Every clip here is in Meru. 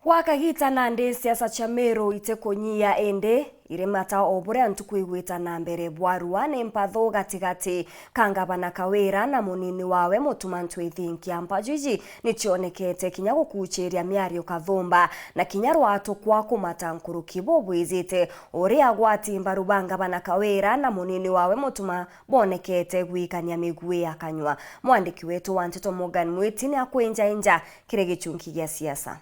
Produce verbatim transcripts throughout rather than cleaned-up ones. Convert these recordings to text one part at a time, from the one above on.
Gwa kagiita nandi siasa cia Meru itikunyia, indi iri mata o buria ntuku igwita na mbere. Bwarua ni mpathu gatigati ka Ngavana Kawira na munini wawe Mutuma Ntwithinkia. Mpaju iji nicionekete kinya gukuchiria miario kathumba na kinya rwatukwa kumata nkuruki bubwijite. Uria agwati mbaru ba Ngavana Kawira na munini wawe Mutuma bonekete gwikania migui ya kanyua. Mwandiki wetu wa nteto Morgan Mwiti ni akwinjainja kiri gichunki gia siasa.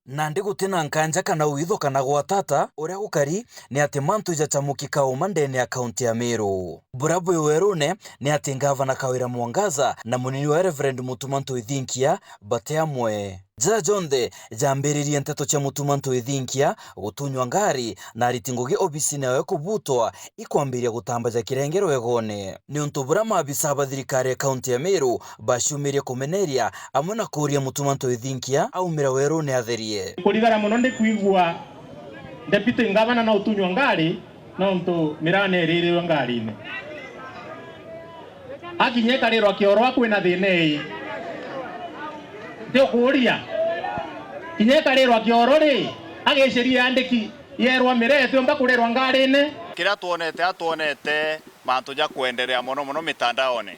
Nandi guti na nkanja kana witho kana gwatata, uria gukari ni ati mantu jachamuki kauma ndene ya kaunti ya Meru. Buria bwi werune ni ati Ngavana Kawira Mwangaza na munini wa Reverend Mutuma Ntwithinkia bati amwe. Jaja jonthe jambiririe nteto cia Mutuma Ntwithinkia gutunywa ngari na ariti ngugi obisine yawe kubutwa ikwambiria gutambaja kirenge rwegone. Niuntu buria maabisa ba thirikari ya kaunti ya Meru baciumirie kumeneria amwe na kuuria Mutuma Ntwithinkia aumira werune atherie. Kurigara mono ndikwigua Deputy Ngavana no utunywa ngari nontu mirane iririrwe ngarine. Akinya ikarirwa kioro akwina thina ii. Ntiukuuria. Kinya ikarirwa kioro ri, agicirie andiki yerwa mire itiumba kurirwa ngarine. Kiria twonete, atwonete mantu ja kwenderea mono mono mitandaone.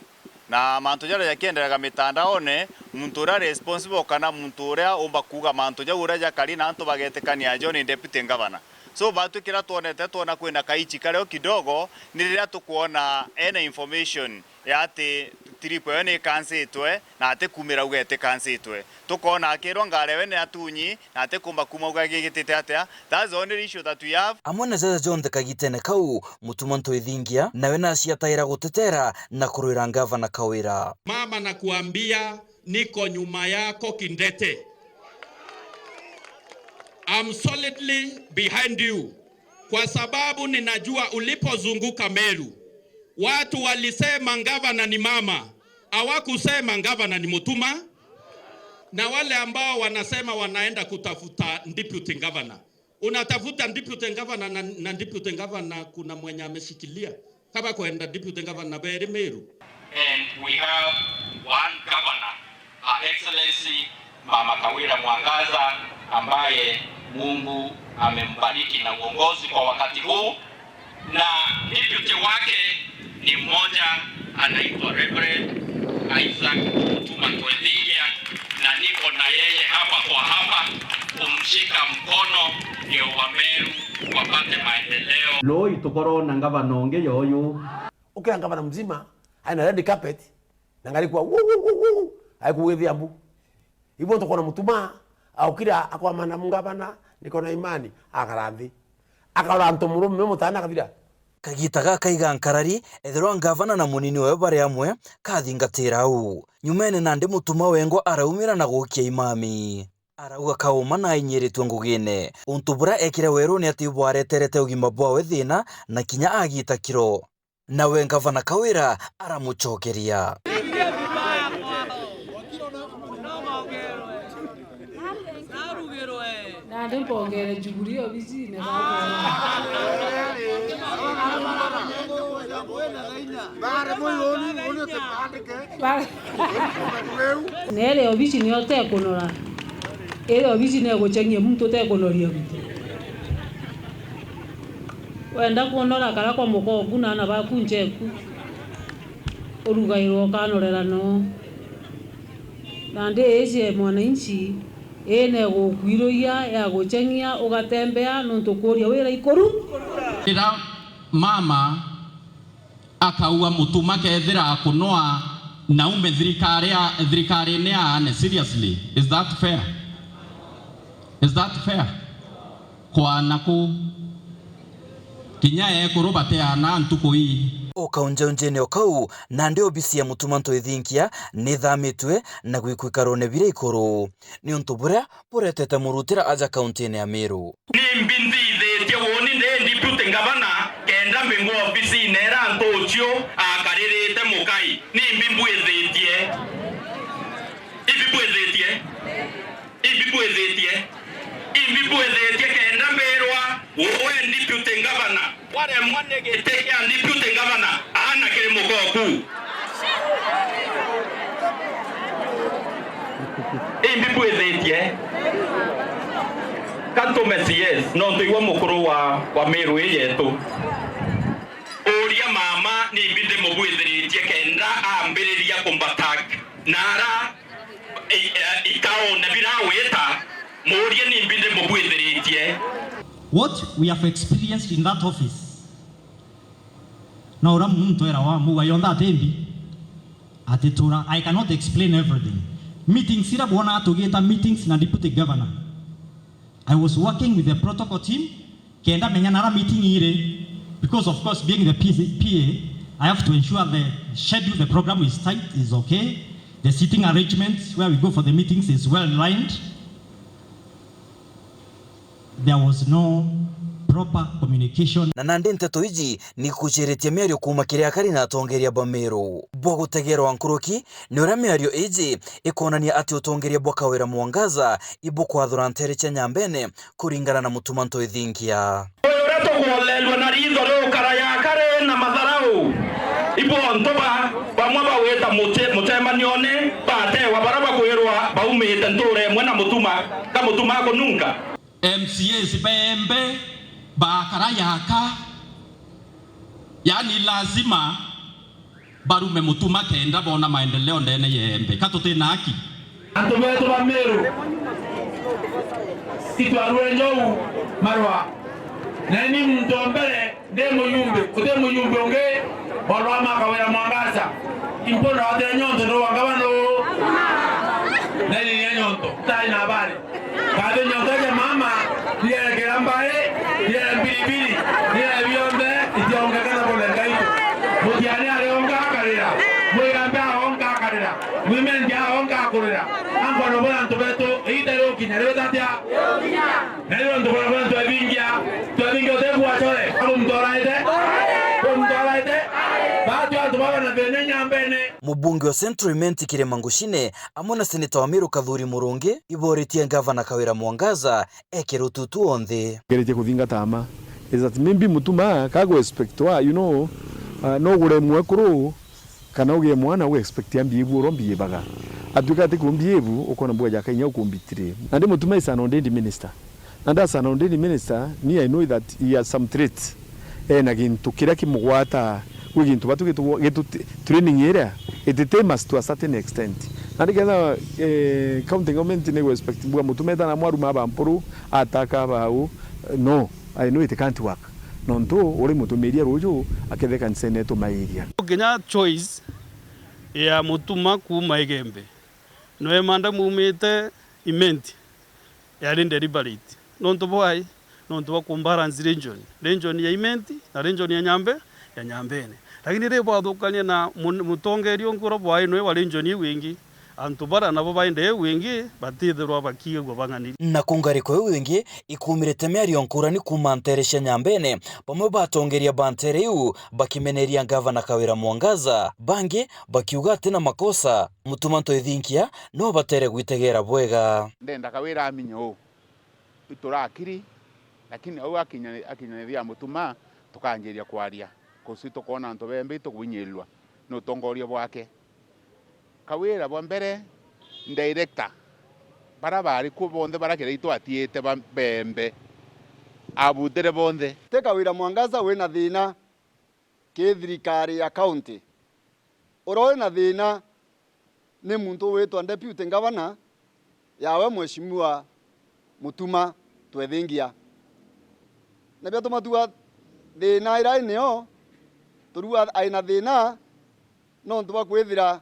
Na mantu jaria jakienderega mitandaone, muntu uria responsible kana muntu uria umba kuuga mantu jau uria jakari na antu bagetikania jo ni deputy governor. So, batwi kiria twonete, twona kwina kaichi kario kidogo, ni riria tukwona ena information ya ati trip eyo ni ikansitwe, na ati kumira uga itikansitwe. Tukona akirwa ngari ewe ni atunyi, na ati kumba kuma uga gigitite atia. That's the only issue that we have. Amwe na jaja jonthe kagitene kau, Mutuma Ntwithingia nawe naciataira gutetera na kurwira Ngavana Kawira. Mama, nakuambia, niko nyuma yako kindete. I'm solidly behind you, kwa sababu ninajua ulipozunguka Meru, watu walisema ngavana ni mama, hawakusema ngavana ni Mutuma. Na wale ambao wanasema wanaenda kutafuta deputy governor, unatafuta deputy governor na, na deputy governor kuna mwenye ameshikilia. Kaba kwenda deputy governor beri Meru. And we have one governor, Her Excellency Mama Kawira Mwangaza, ambaye Mungu amembariki na uongozi kwa wakati huu, na deputy wake ni mmoja anaitwa Reverend Isaac Mutuma Ntwithingia, na niko na yeye hapa kwa hapa kumshika mkono ndio Wameru wapate maendeleo. Loi tukorwo na ngavana ungi yoyu. Ukira ngavana mzima aina red carpet na ngari kwa wu, wu, wu, wu, aikugithia mbu. Ibo tukona Mutuma aukira akwamana mungavana, niko na imani, akara nthi. Akara antu murume mutana akathira. Kagita gaka iga nkarari, ethirwa ngavana na munini wawe bari amwe, kathingatira au. Nyumene nandi Mutuma wengwa araumira na gukia imami. Arauga kauma na ainyiritue ngugine. Untu buria ekire werune ati bwareterete ugima bwawe thina na kinya agita kiro. Nawe Ngavana Kawira aramucokeria. Nandi mpongere Jubilee obisine. Ba- Nere obisi nio tekunora. Iri obisi negucheng'ia muntu utekunoria muntu. Wenda kwonora kara kwa mukoku na ana baku ncheku, urugairwa ukanorera noo. Nandi iji e mwananchi, ii negukwiruyia, ya gucheng'ia, ugatembea, nontu kuuria wira ikuru. Rira mama akaua Mutuma kethira akunoa na ume thirikari ya, thirikarine ya ane. Seriously, is that fair? Is that fair? Kwana ku kinya ekuru bateana ntuku ii. O kaunjaunjene o kau, nandi obisi ya Mutuma Ntwithinkia nithamitue na gwikwa ikarone biria ikuru. Niuntu buria buretete murutira aja kauntine ya Meru. Nimbi nthithitie uuni ndi deputy ngavana kenda mbingwa obisine ira ntuucio akaririte mukai? Nimbi mbwithitie? Imbi mbwithitie? Imbi mbwithitie? Imbi mbwithitie kenda mbirwa uwe deputy ngavana? Waremwa ni giti kia deputy ngavana, aana kiri mukoku. Imbi mbwithitie? M C S, nontu iwe mukuru wa, wa Meru ii yetu. Uria mama nimbi ndimubwithiritie kenda ambiriria kumbatak, na ara i-, i-, ikaone biragwita, muurie nimbi ndimubwithiritie. What we have experienced in that office, na uria muntu era wa muga yonthe atimbi atitura, I cannot explain everything. Meetings iria bwona tugita meetings na deputy governor, I was working with the protocol team kenda menya nara meeting iri, because of course being the P A, I have to ensure the schedule, the program is tight, is okay, the seating arrangements where we go for the meetings is well aligned. There was no proper communication. Na nandi nteto iji ni ikuciritie miario kuuma kiri akari na atongeria ba Meru. Bwa gutegerwa nkuruki ni uria miario iji ikonania ati utongeria bwa Kawira Mwangaza ibukwathura nteere cia Nyambene kuringana na Mutuma Ntoithingia. Uyu uria tugwolelwe na riitho riukara ya akari na matharau, ibo antu ba, bamwe bagwita muti-, mutemanione, batewa baria bakwirwa baumite ntuura imwe na Mutuma, ka Mutuma akununka. M C As bembe bakara yaka, yani lazima barume Mutuma kenda bona maendeleo ndene ya Embe. Ka tuti na haki? Antu betu ba Meru, itwarue njou marwa. Na ni muntu wa mbere ndi muyumbi, uti muyumbi ungi, marwa ma Kawira Mwangaza. Impunda wate nyonto no wangaba no. Na ni nyonto, tai na habari. Kathi nyonto ja mama, niere kirambai, niere mbiribiri, niere bionthe, itiongekana bone Ngai. Mutiani arionga akarira, Mwigambe aonga akarira, Mwimenti aonga akurira. Ankono bora antu betu, iita riukinya riwita atia? Na riu antu bora bora twethingia, twethingia utebu wa chore, abu mtoraite, abu mtoraite, batu antu baba na thina Nyambene. Mubunge wa Central Imenti Kirima Ngucine amwe na seneta wa Meru Kathuri Murungi iboritie ngavana Kawira Mwangaza ekire ututu onthe. Ngeretie kuthingata ama is that maybe Mutuma kagu expectwa, you know, uh, no ugure mwekuru kana ugie mwana u expect ambie bu uro mbie baga. Atuika ati kumbie bu ukona bwa jaka inya ukumbitire. Na ndi Mutuma is an ordained minister. Na ndasa na ordained minister, me I know that he has some traits. Ena gintu kiria kimugwata, gwi gintu batu gitu, gitu training iria, it tames to a certain extent. Na niketha, eh, county government ni gu expect bwa Mutuma eta na mwaru ma bampuru, ataka bau, no, I know it can't work. Nontu uri mutumiria ruju, akethe kanisa ine tumairia. Kinya choice ya Mutuma kuuma Igembe, no emanda mumite Imenti yari deliberate. Nontu bwai? Nontu bwa kumbalance region. Region ya Imenti na region ya Nyambe, ya Nyambene. Lakini ri bwathukania na mu-, mutongeria ungi uria bwai nwe wa region iu ingi, antu bara nabo baende iu ingi batithirwa bakiigua bang'aniri. Na ku ngariko iu ingi, ikumirite miario nkurani kuuma nteere cia Nyambene, bamwe batongeria ba nteere iu bakimeneria ngavana Kawira Mwangaza, bangi bakiuga ati na makosa, Mutuma Ntoithinkia no batere gwitegera bwega. Ndenda Kawira aminye uu. Iturakiri, lakini au akinya-, akinyanithia Mutuma, tukanjiria kwaria. Kusi tukoona antu bembi tukubinyirirwa ni utongoria bwake. Kawira bwa mbere, director, bara bari kuo bonthe bara Kiraitu atiite ba-, bembe, abutire bonthe. Ti Kawira Mwangaza wina thina ki thirikari ya county. Uria wi na thina ni muntu witwa deputy governor yawe Mheshimiwa Mutuma Twethingia. Na biatuma tuga thina iria ai nio, turuga ai na thina nontu bwa kwithira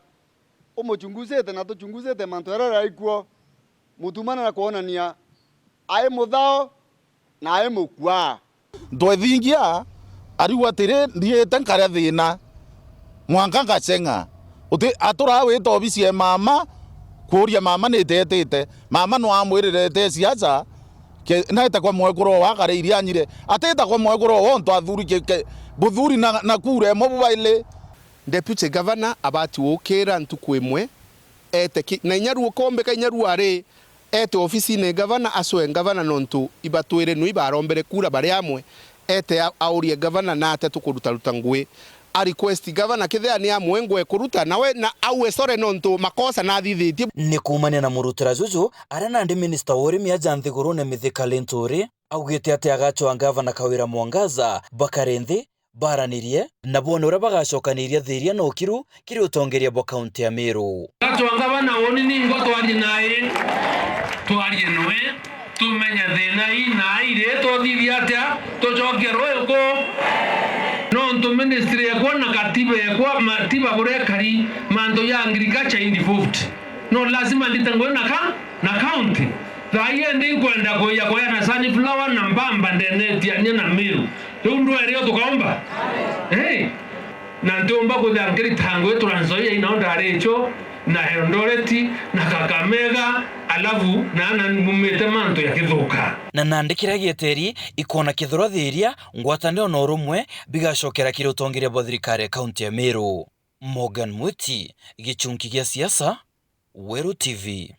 umuchunguzite na tuchunguzite mantu jaria jari kuo. Mutuma na kwonania ai muthao na ai mukua. Ntwethingia ariuga atiri, ndiite nkaria thina, mwanka ngacheng'a. Uti, aturaa wita obisi ya mama, kuuria mama nitetite. Mama no amwirire ete siasa, ke-, naite kwa mwekuru owe akaria iria anyire. Atita kwa mwekuru owe ontu athuri ke-, ke-, buthuri na, na kura imwe bubaili. Deputy Governor abati gukira ntuku imwe, ete ki-, na inya riu ukombika inya riu ari, ete ofisine ya gavana, acoe gavana nontu ibatwire nu ibarombere kura bari amwe, ete a-, aurie gavana nate tukurutaruta ngui. A request gavana kethira ni amwe ngwe kuruta nawe na aue sore nontu makosa nathithitie. Ni kuumania na murutira juju, aria nandi minista wa urimi aja nthigurune Mithika Linturi augite ati agacwaa gavana Kawira Mwangaza bakare nthi baranirie na bone uria bagacokaniria thiria na ukiru kiri utongeria bwa kaunti ya Meru. Gacwaa gavana uni ningwa twarie nae, twarie nwe. Tumenye thina ii na iri tuthithia atia, tucokie rui ku? Nontu ministry ekwa na katiba ekwa, matiba buria ekari, mantu ya agriculture involved. No lazima ndite ngugi na ka, na county. Thaa ii ndi nkwenda kuya kuya na sunflower na mbamba ndenetie ania na Meru. Riu ndwere o tukaomba? Hey! Na ntiumba kwithira nkirita ngugi Trans Nzoia inao ndari icio, na Eldoret, na Kakamega, alafu na na mbumite mantu ya kithuka. Na nandi kiria gieteri ikona kithura thiria ngwataniro na urumwe bigacokera kiri utongeria bwa thirikari ya kaunti ya Meru. Morgan Mwiti, gichunki gia siasa, Weru T V.